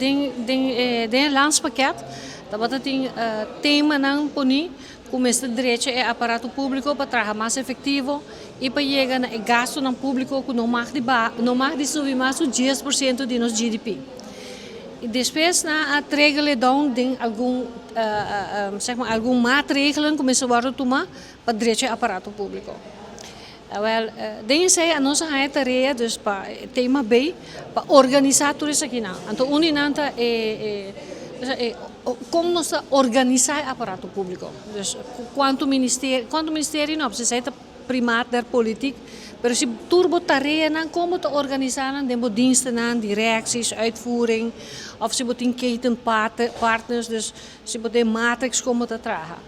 Den e landspakket tabata tin temanan poni ku mester drecha e aparato públiko pa traha mas efektivo i pa yega na e gastunan públiko ku no mag di baha, no mag di subi mas ku 10% di nos GDP. I despues nan a trickle down den algun zeg maar algun maatregelen ku mester wòrdu tuma pa drecha e aparato públiko. Awel, den esei a nos a haña tarea dus pa tema B pa organisá tur esakinan. Anto un di nan ta e e kon nos ta organisá e aparato públiko. Dus kuantu ministerio, kuantu ministerio no, esei ta primaat der politiek, pero si tur bo tareanan kon bo ta organisá nan den bo dienstennan, directies, uitvoering, òf si bo tin ketenpartners, dus si bo tin matrix kon bo ta traha.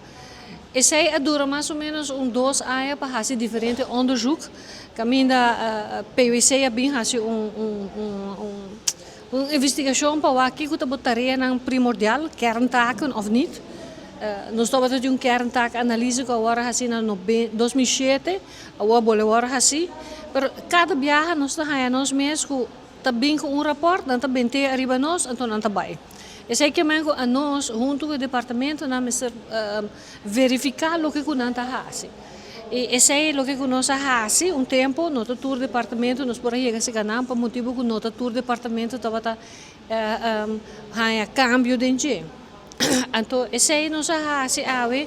Esei a dura mas o menos un 2 aña pa hasi diferente onderzoek. Kaminda PwC a bin hasi un investigashon pa wak kiko ta bo tareanan primordial, kerntaken of niet. Nos tabata tin un kerntaakanalyse ku awor a hasi na 2007, awor bolbe awor hasi. Pero kada biaha nos ta haña nos mes ku ta bin ku un rapport, nan ta bent'é ariba nos, anto nan ta bai. Esei ke men ku anos huntu ku e departamentonan mester verifiká loke ku nan ta hasi. I esei loke ku nos a hasi un tempu, no ta tur departamento nos por a yega serka nan pa motibu ku no ta tur departamento tabata haña kambio den dje. Anto esei nos a hasi awe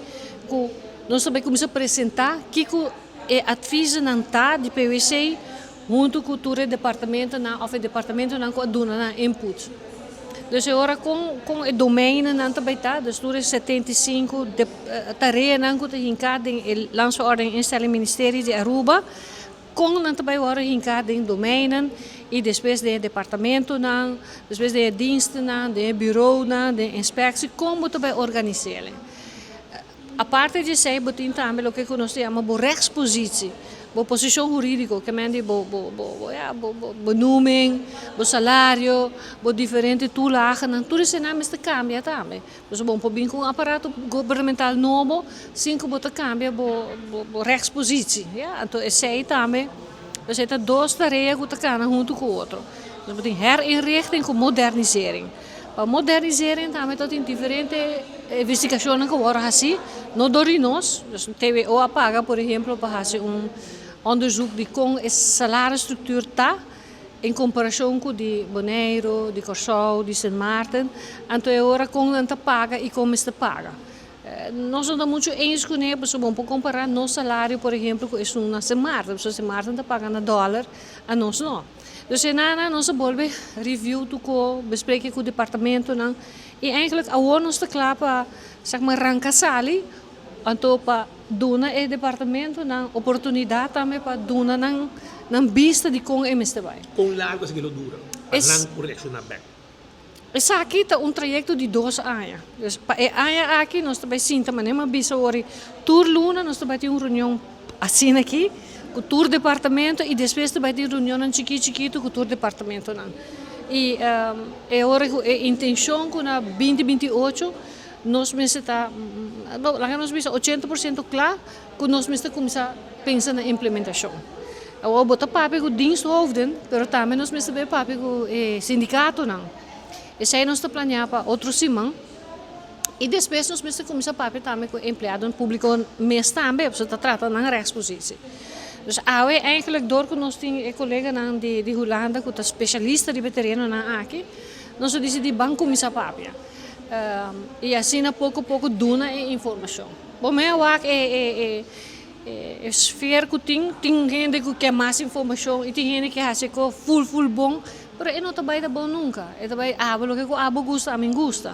ku nos ta bai kuminsá presentá kiko e adviezennan ta di PwC huntu ku tur e departamentonan òf e departamentonan ku a duna nan input. Dus e ora kon e domeinnan ta bai ta, dus tur e 75 tareanan ku ta hinká den e Landsverordening Instelling Ministerie di Aruba, kon nan ta bai wòrdu hinká den domeinnan i despues den e departamentonan, despues den e dienstennan, den e bureaunan, den inspectie, kon bo ta bai organis'é. Aparte di esei bo tin tambe loke ku nos ta yama bo rechtspositie, bo posishon hurídiko, ke men di bo ya bo benoeming, bo salario, bo diferente toelagenan, tur eseinan mester kambia tambe. Dus bo no por bin ku un aparato gubernamental nobo sin ku bo ta kambia bo rechtspositie, ya. Anto esei tambe, esei ta dos tarea ku ta kana huntu ku otro. Dus bo tin herinrichting ku modernisering. Pa modernisering tambe ta tin diferente investigashonnan ku wòrdu hasí, no dor di nos, dus TWO a paga por ehemplo pa hasi un onderzoek di kon e salarisstruktuur ta en komparashon ku di Boneiru, di Kòrsou, di Sint Maarten, anto e ora kon nan ta paga i kon mester paga. Nos no ta muchu eens kuné pasobra bo por kompará nos salario por ehemplo ku esun na Sint Maarten, pasobra Sint Maarten ta paga na dòler, anos no. Dus e nana nos a bolbe review tuko, bespreken ku departamentonan i eigenlijk awor nos ta kla pa zeg maar ranka sali anto pa duna e departamentonan oportunidat tambe pa duna nan nan bista di kon e mester bai. Kon largu esaki lo dura pa nan por reakshoná bèk? Esaki ta un trayekto di 2 aña. Dus pa e aña aki nos ta bai sinta manera mi a bisa awor tur luna nos ta bai tin un reunion asina aki ku tur departamento i despues ta bai tin reunionnan chikí chikitu ku tur departamentonan. I e ora ku e intenshon ku na 2028 nos mester ta, laga nos bisa 80% kla ku nos mester kuminsá pensa na implementashon. Awor bo ta papia ku diensthoofden, pero tambe nos mester bai papia ku e sindikatonan. Esei nos ta planeá pa otro siman. I despues nos mester kuminsá papia tambe ku empleadonan públiko mes tambe, pasobra ta trata nan rechtspositie. Dus awe eigenlijk dor ku nos tin e koleganan di Hulanda ku ta spesialista riba e terenonan aki, nos a disidí ban kuminsá papia. I asina poko poko duna e informashon. Bo mei a wak e sfeer ku tin, tin hende ku ke mas informashon i tin hende ke hasi ko ful ful bon, pero e no ta bai ta bon nunka. E ta bai abo loke ku abo gusta, ami gusta.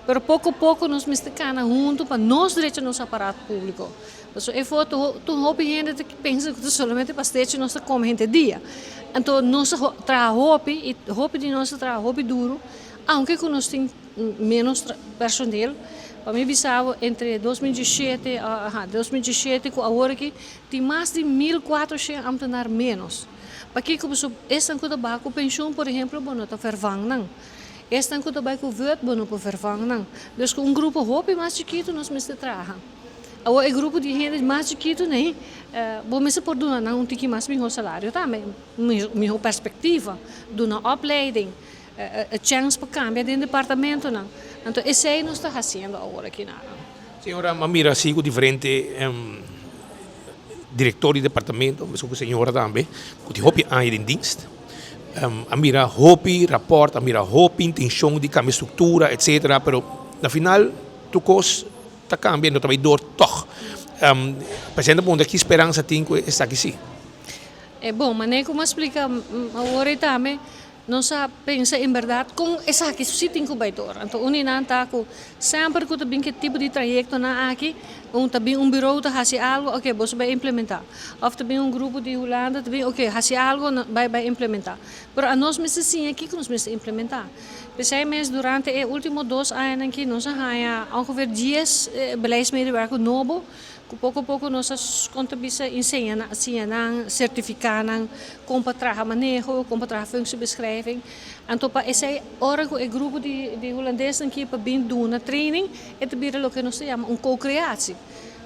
Pero poko poko nos mester kana huntu pa nos drecha nos aparato públiko. Pasobra e foto tur hopi hende ta pensa ku ta solamente pastechi nos ta kome henter dia. Anto nos ta traha hopi i hopi di nos ta traha hopi duru, aunke ku nos tin menos personel. Pa mi bisa bo entre 2017, aha, 2017 ku awor aki tin mas di 1400 ambtenaar menos. Pakiko? Pasobra esnan ku ta baha ku penshun por ehemplo bo no ta vervang nan. Esnan ku ta bai ku vèt bo no por vervang nan. Dus ku un grupo hopi mas chikitu nos mester traha. Awor e grupo di hende mas chikitu nei bo mester por duna nan un tiki mas mihó salario tambe, mihó perspektiva, duna opleiding. E chèns pa kambia den departamentonan. Anto esei nos ta hasiendo awor aki na. Señora, m'a mira si ku diferente direktor di departamento, meskos ku señora tambe, ku tin hopi aña den dienst, a mira hopi rapòrt, a mira hopi intenshon di kambia struktura, etsetera, pero na final tur kos ta kambia i no ta bai dor tòg. Presidente a puntra ki speransa tin ku esaki si. E bon, manera ku mi a splika awor ei tambe, Nos a pensa en berdad con esaki si tin cu bay door. Anto un di nan ta cu semper cu ta bin ke tipo di trayectonan aki, un ta bin un bureau ta haci algo, ok, boso bay implementa. Of ta bin un grupo di Hulanda ta bin, ok, haci algo, bay bay implementa. Pero anos mester siña kico nos mester implementa. P'esey mes durante e ultimo dos añanan aki nos a haya ongeveer dies beleidsmedewerker nobo Ku poko poko nos a kon ta bisa enseña nan, siña nan, sertifiká nan kon pa traha maneho, kon pa traha functiebeschrijving. Anto pa esei ora ku e grupo di di hulandesnan ki pa bin duna training e ta bira loke nos ta yama un co-creatie.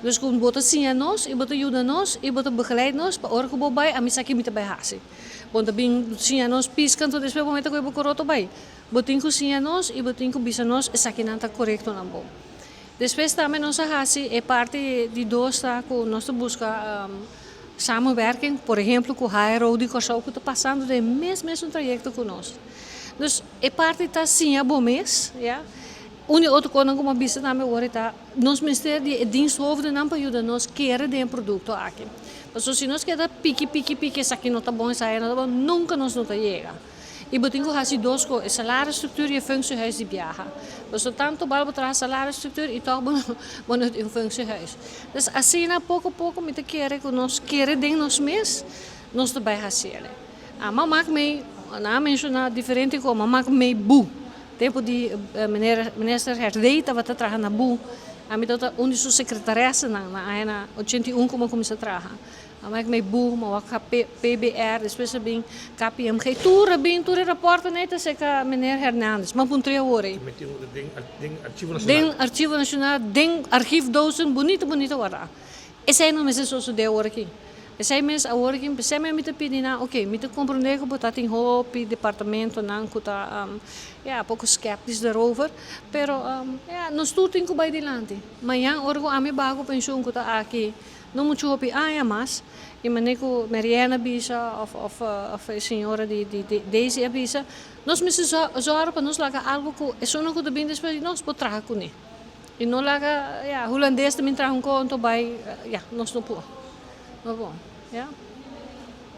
Dus ku bo ta siña nos i bo ta yuda nos i bo ta begeleid nos pa ora ku bo bai ami sa ki mi ta bai hasi. Bo ta bin siña nos piska anto despues bo meta ku e bo koroto bai. Bo tin ku siña nos i bo tin ku bisa nos esakinan ta korekto nan bo. Despues tambe nos a hasi e parti di dos ta ku nos ta buska samenwerking, por ehemplo ku HRO di Kòrsou ku ta pasando den e mes mesun trayekto ku nos. Dus e parti ta siña bo mes, ya. Un di otro kosnan ku mi a bisa tambe awor ta nos mester di e diensthoofdennan pa yuda nos kere den e produkto aki. Pasobra si nos keda piki piki piki esaki no ta bon esaki no ta bon nunka nos no ta yega. I bo tin ku hasi dos kos, e salarisstructuur i e functiehuis di biaha. Pasobra tantu bal bo traha salarisstructuur i tòg bo bo no tin un functiehuis. Dus asina poko poko mi ta kere ku nos kere den nos mes, nos ta bai hasi el. A mak mei, nan a menshoná diferente kos, ma mak mei bu. Tempu di meneer minister Herdé tabata traha na bu, ami tabata un di su sekretaressenan na aña 81 ku mi a kuminsá traha. A mak mei bu, ma wak PBR, despues a bin KPMG, tur a bin, tur e raportnan ei ta seka meneer Hernandez. Ma puntr'é awor ei. Den Archivo Nacional. Den Archivo Nacional, den archiefdozen, bunito bunito wardá. Esei no mester sosodé awor aki. Esei mes awor aki, p'esei mes mi ta pidi nan, oke, mi ta komprondé ku bo ta tin hopi departamentonan ku ta, ya, poko skeptisch daarover, pero, ya, nos tur tin ku bai dilanti. Mañan ora ku ami baha ku penshun ku ta aki, No muchu hopi aña mas, i manera ku Marianne a bisa òf òf òf e señora di di Daisy a bisa, nos mester zòrg pa nos laga algu ku esunnan ku ta bini despues di nos por traha kuné. I no laga, ya, hulandes ta bin traha un konto bai, ya, nos no por. No por, ya.